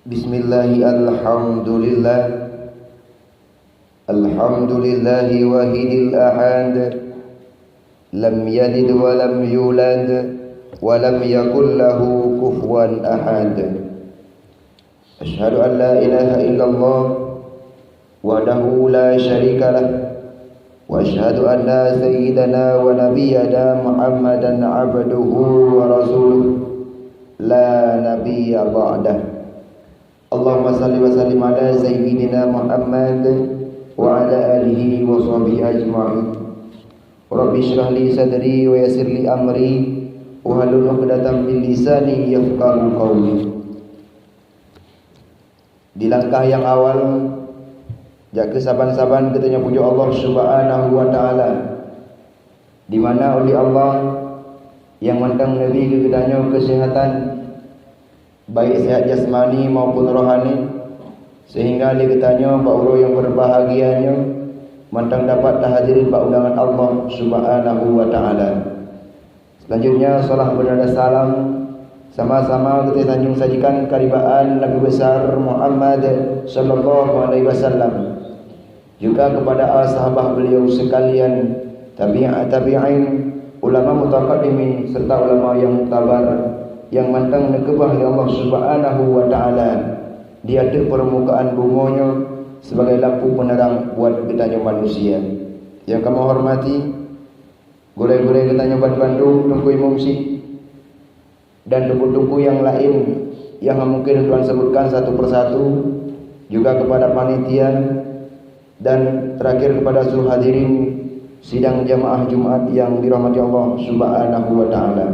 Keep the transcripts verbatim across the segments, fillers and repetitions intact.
Bismillah, alhamdulillah. Alhamdulillahi wahidil ahad. Lam yalid wa lam yulad, wa lam yakul lahu kufuwan ahad. Asyhadu an la ilaha illallah wahdahu la syarika lah. Wa asyhadu anna sayyidana wa nabiyyana Muhammadan abduhu wa rasuluh. La nabiyya ba'dah. Allahumma salli wa sallim ala sayyidina Muhammad wa ala alihi wa sahbihi ajma'in. Rabbi shrah li sadri wa yassir li amri wahlul 'uqdatam min lisani yafqahu qawli. Di langkah nyang awal, jak keu saban-saban geutanyoe pujoe Allah Subhanahu wa Ta'ala, di mana oleh Allah nyang mantong neubri keu geutanyoe keuseuhatan, baik seuhat jasmani maupun rohani, sehingga lé geutanyoe bak uroe nyang beubahgia nyoe mantong dapat tahadiri bak undangan Allah Subhanahu wa Ta'ala. Selanjutnya, salam beuna dan salam sama-sama geutanyoe sajikan keubah Nabi besar Muhammad sallallahu alaihi wasallam, juga kepada al sahabah beliau sekalian, tabi'at tabi'in, ulama mutaqaddimin, serta ulama yang muktabar yang mantong neukeubah lé Allah Subhanahu wa Ta'ala di ateueh peurmukaan bumoe nyoe sebagai lampu peuneurang buat geutanyoe manusia. Nyang kamoe hormati, gurée-gurée geutanyoe ban bandum, teungku imum syiek, dan teungku-teungku nyang laén nyang mungken tuan sebutkan satu persatu, juga kepada panitia, dan terakhir kepada seluruh hadirin sidang jamaah Jumat yang dirahmati Allah Subhanahu wa Ta'ala.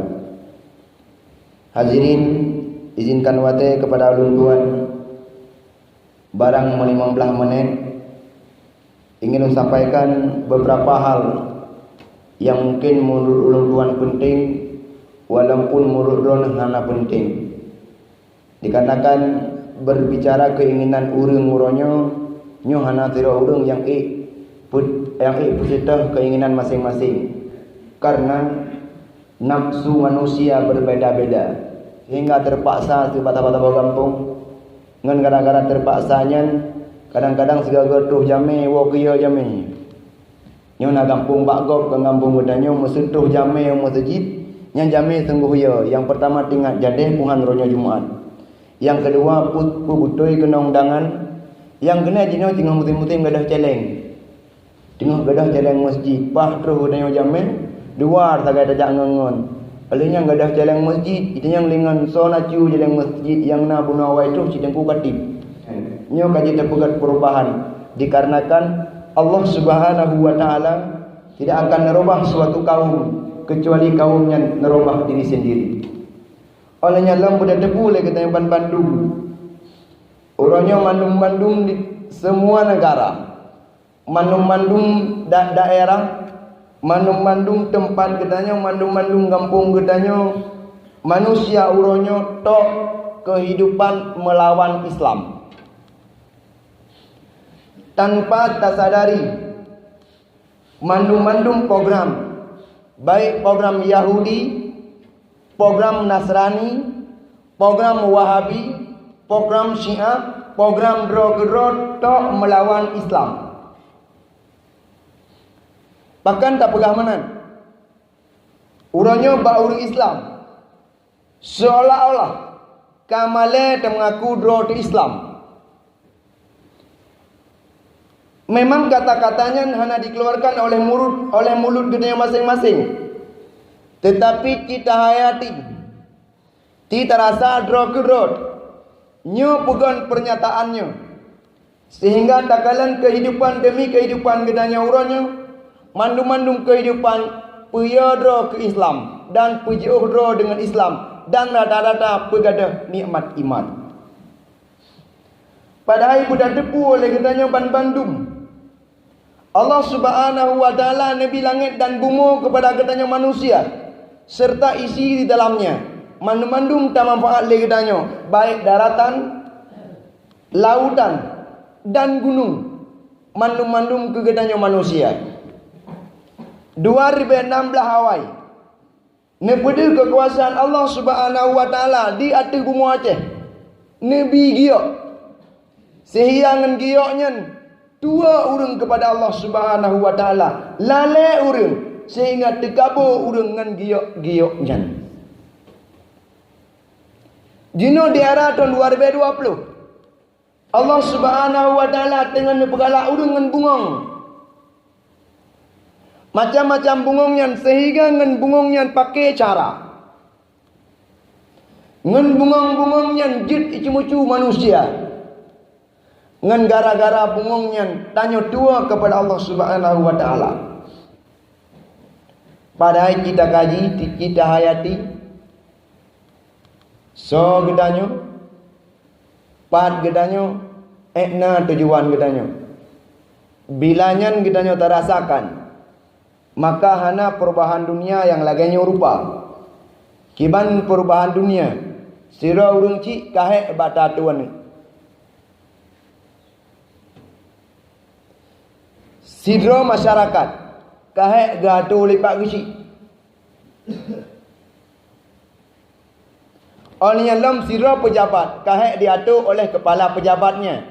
Hadirin, izinkan watée kepada ulôn tuan barang meulima blaih menit ingin lôn sampaikan beberapa hal yang mungkin menurut ulôn tuan penting, walaupun menurut lôn hana penting. Dikarenakan berbicara keinginan ureuëng uroe nyoe, nyoe hana sidroe ureuëng nyang ék peu-, nyang ék peuseutôt keinginan maséng-maséng. Karena nafsu manusia berbeda-beda, sehingga terpaksa sibata-bata boh gampông ngon gara-gara terpaksa nyan, kadang-kadang sigoe-goe troh jamé woe keu yue jamé. Nyoe na gampông bak gob ngon gampông geutanyoe, meuseutroh jamé u meuseujid, nyan jamé sunggoh yue. Nyang peurtama teuingat jadeh puhan uroe nyoe Jumat. Nyang keudua put-, peubeutôi keunong dangan. Nyang keunai jinoe teungoh musim-musim gadôh céléng. Teungoh gadôh céléng meuseujid, paih troh geutanyoe jamé, dua sagai tajak ngon-ngon. Óh lheueh nyan gadôh céléng meuseujid, itanyong lé ngon soe na cue céléng meuseujid nyang na bunoe awai troh cit teungku ka tieb. Nyoe ka jeuet teupeugét peurubahan, dikarenakan Allah Subhanahu wa Ta'ala tidak akan neurubah suatu kaum, kecuali kaum nyan neurubah diri sendiri. Óh lheueh nyan lom beutateupeue lé geutanyoe ban bandum, uroe nyoe mandum-mandum di semua negara, mandum-mandum da-, daerah, mandum-mandum teumpat geutanyoe, mandum-mandum gampông geutanyoe, manusia uroe nyoe tok keuhidupan meulawan Islam. Tanpa tasadari, mandum-mandum program, baik program Yahudi, program Nasrani, program Wahabi, program Syiah, program droe keudroe tok meulawan Islam. Bahkan tapeugah meunan, uroe nyoe bak ureuëng Islam seolah-olah ka malée teungaku droe teu Islam. Memang kata-kata nyan hana dikeluarkan oleh mulut, oleh mulut geutanyoe maséng-maséng, teutapi cit tahayati, cit tarasa droe keudroe. Nyoe peugét peurnyataan nyoe, sehingga takalon keuhidupan demi keuhidupan geutanyoe uroe nyoe, mandum-mandum keuhidupan peuyue droe keu Islam dan peujiôh droe deungon Islam dan rata-rata peugadôh nikmat iman. Padahai beutateupeue lé geutanyoe ban bandum, Allah Subhanahu wa Ta'ala neubri langét dan bumoe keupada geutanyoe manusia, serta isi di dalamnya. Mandum-mandum tamanfaat lé geutanyoe, baik daratan, lautan, dan gunong, mandum-mandum keu geutanyoe manusia. Dua ribée nam blaih awai, neupeudeuh keukuasaan Allah Subhanahu wa Ta'ala di ateueh bumoe Aceh. Neubi giyok, seuhingga ngon giyok nyan tuwoe ureuëng keupada Allah Subhanahu wa Taala. Lalée ureuëng seuhingga teukabô ureuëng ngon giyok-giyok nyan. Jinoe di ara thon dua ribée dua ploh, Allah Subhanahu wa Taala teungoh neupeugalak ureuëng ngon bungöng. Macam-macam bungöng nyan, seuhingga ngon bungöng nyan paké cara. Ngon bungöng-bungöng nyan jeuet iceumucu manusia. Ngon gara-gara bungöng nyan tanyoe tuwoe keupada Allah Subhanahu wa Taala. Padahai kita kaji, kita hayati, soe geutanyoe, pat geutanyoe, ék na tujuan geutanyoe. Bila nyan geutanyoe tarasakan, maka hana peurubahan dunia nyang lagée nyoe rupa. Kiban peurubahan dunia, sidroe ureuëng cit ka hék bak ta-atoe aneuëk. Sidroe masyarakat ka hék geuatoe lé pak geuchik. Óh lheueh nyan lom sidroe peujabat ka hék jiatoe oleh keupala peujabat nyan.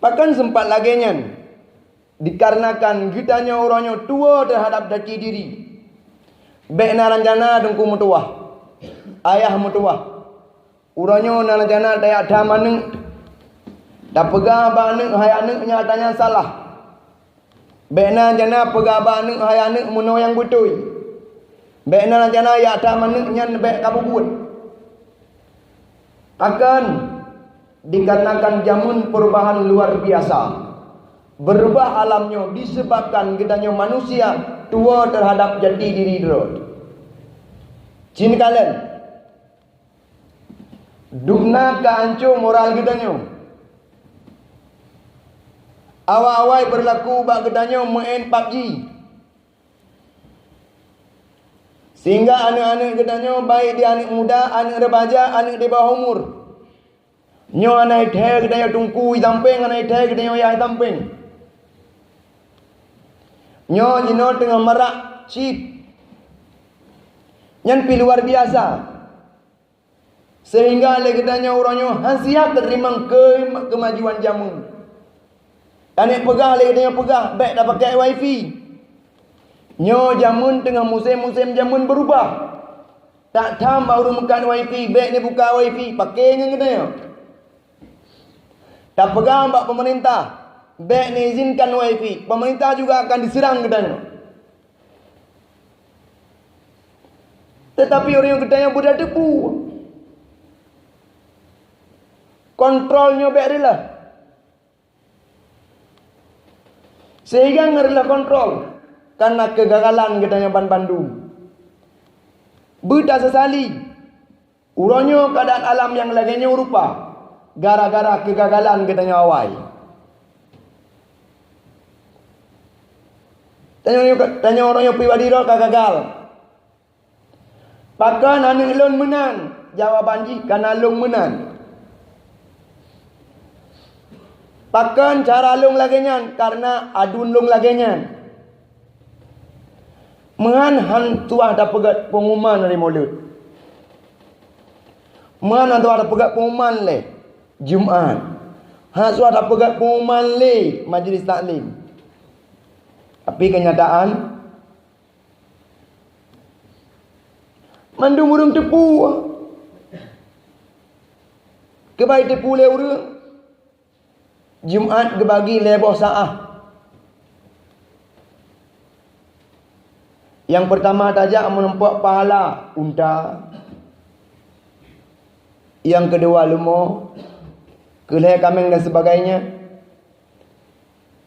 Pakon seumpat lagée nyan? Dikarenakan geutanyoe uroe nyoe tuwoe teuhadab jati diri. Bék na rencana teungku meutuwah, ayah meutuwah. Uroe nyoe na rencana tajak tham aneuëk, tapeugah bak aneuëk hai aneuëk nyang tanyan salah. Bék na rencana peugah bak aneuëk hai aneuëk meunoe nyang beutôi. Bék na rencana jak tham aneuëk nyan bék ka peubuet. Pakon? Dikarenakan jameun peurubahan luar biasa. Beurubah alam nyoe disebabkan geutanyoe manusia tuwoe teuhadab jati diri droe. Cin kalon, dubna ka anco moral geutanyoe. Awai-awai beurlaku bak geutanyoe meu'en pabji. Sehingga aneuëk-aneuëk geutanyoe, baik di aneuëk muda, aneuëk reumaja, aneuëk di bawah umur, nyoe hana jithée geutanyoe teungku jisampéng, hana jithée geutanyoe yah jisampéng. Nyoe jinoe teungoh marak chip. Nyan pih luar biasa. Sehingga lé geutanyoe uroe nyoe hana siap teurimong keu keumajuan jameun. Taneuk peugah lé geutanyoe peugah bék tapakée wifi. Nyoe jameun teungoh musém-musém jameun beurubah. Tak tham bak ureuëng meukat wifi, bék neubuka wifi, pakée ngon geutanyoe. Tapeugah bak peumeurintah, bék neuizinkan wifi, peumeurintah juga akan diseurang geutanyoe. Teutapi ureuëng geutanyoe beutateupeue, kontrol nyoe bék reuloh. Sehingga ngon reuloh kontrol, karena keugagalan geutanyoe banmandum. Beutasesali. Uroe nyoe keuadaan alam nyang lagée nyoe rupa gara-gara keugagalan geutanyoe awai. Tanyoe, tanyoe uroe nyoe pribadi droe ka gagal. Pakon aneuëk lôn meunan? Jawaban jih, kareuna lôn meunan. Pakon cara lôn lagée nyan? Kareuna aduen lôn lagée nyan. Meuhan han tuah tapeugét peunguman lé Mulod. Meuhan han tuah tapeugét peunguman lé Jumat. Han tuah tapeugét peunguman lé majelis taklim. Tapi keunyataan, mandum ureuëng teupeue. Keubai teupeue lé ureuëng, Jumat geubagi lhée boh saáh. Nyang peurtama tajak meurumpok pahala unta, nyang keudua leumo, keu lhée kaméng dan sebagainya.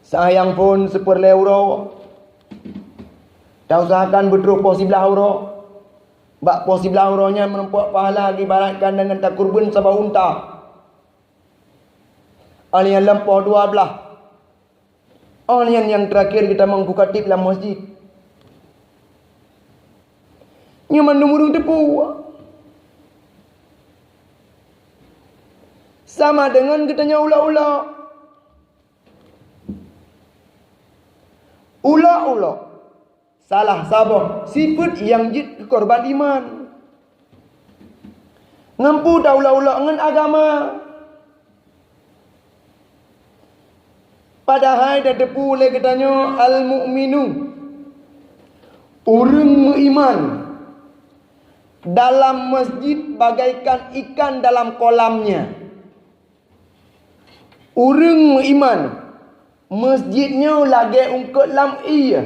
Saáh nyang phon sipeureulée uroe, tausahakan beutroh poh siblaih uroe. Bak poh siblaih uroe nyan meurumpok pahala geuibaratkan deungon takurban saboh unta. Óh lheueh nyan lom poh dua blaih. Óh lheueh nyan nyang teurakhir geutamong keu khatib lam meuseujid. Nyoe mandum ureuëng teupeue. Sama deungon geutanyoe ulok-ulok. Ulok-ulok salah saboh sifeuet nyang jeuet keu korban iman. Ngon peue taulok-ulok? Ngon agama. Padahai tateupeue lé geutanyoe al-mu'minu, ureuëng meuiman, dalam masjid bagaikan ikan dalam kolamnya. Ureuëng meuiman, masjid nyoe lagée eungkot lam ié.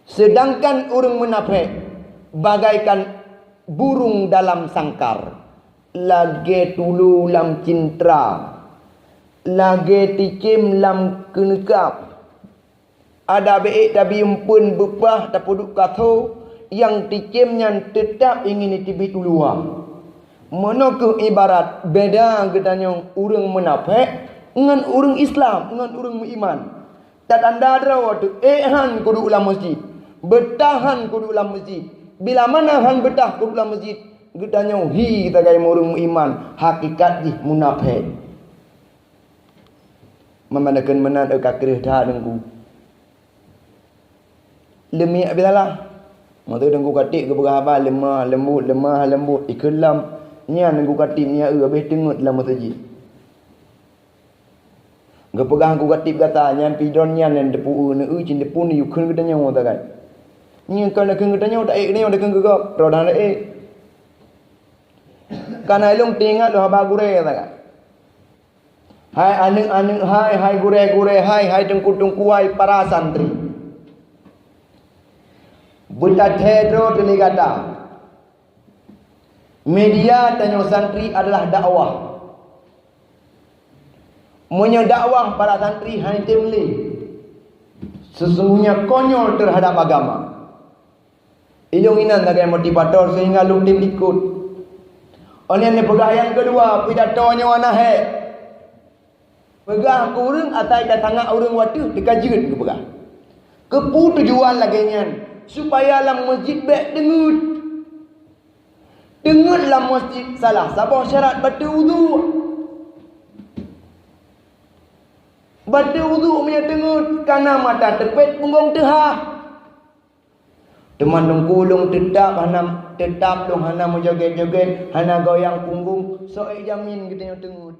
Seudangkan ureuëng munafék bagaikan burung dalam sangkar, lagée tulu lam cintra, lagée ticém lam keuneukab. Adak bék tabi eumpeuen beupah tapeuduek katho, nyang ticém nyan teutab ingin jiteubiet u luwa. Meunoe kheueh ibarat beda geutanyoe ureuëng munafék ngon ureuëng Islam, ngon ureuëng meuiman. Tatanda droe teuh, ék han kuduek lam masjid, beutah han kuduek lam masjid. Bila mana han beutah kuduek lam masjid, geutanyoe hi sagai ureuëng meuiman, hakikat jih munafék. Meumandakon meunan, eu, ka kreueh that Teungku. Leumiek bilalah. Meuteue Teungku Khatib geupeugah haba leumah leumbot, leumah leumbot, ikheun lom. Nyan Teungku Khatib nyan, eu, habéh teungeut lam meuseujid. Geupeugah Teungku Khatib gata, nyan pidon nyan nyang teupeu, eu, neu-eu cit teupeu neuyue kheun geutanyoe sagai. Nyan kon neukheun geutanyoe, taék geutanyoe, neukheun keu gob, droe dan taék. Kana ilong teuingat lôn haba gurée sagai. Hai aneuëk-aneuëk hai, hai gurée-gurée hai, hai teungku-teungku hai, para santri. Beutateupeue droe teuh lé gata, media tanyoe santri adalah dakwah. Meunyoe dakwah para santri hana jitem lé, sesungguhnya konyol terhadap agama. Ilong inan sagai motivator sehingga lôn tem likot. Óh lheueh nyan neupeugah nyang keudua, pidato nyoe hana hék. Peugah keu ureuëng asai tasangat ureuëng wateueh teuka jeuet geupeugah. Keupeue tujuan lagée nyan? Supaya lam masjid bék teungeut. Teungeut lam masjid salah saboh syarat bateue uduk. Bateue uduk meunyoe teungeut, kana mata teupet punggong teuhah. Teuma Teungku lôn teutab hana, teutab lôn hana meujoget-joget, hana goyang punggong, soe jamin geutanyoe teungeut?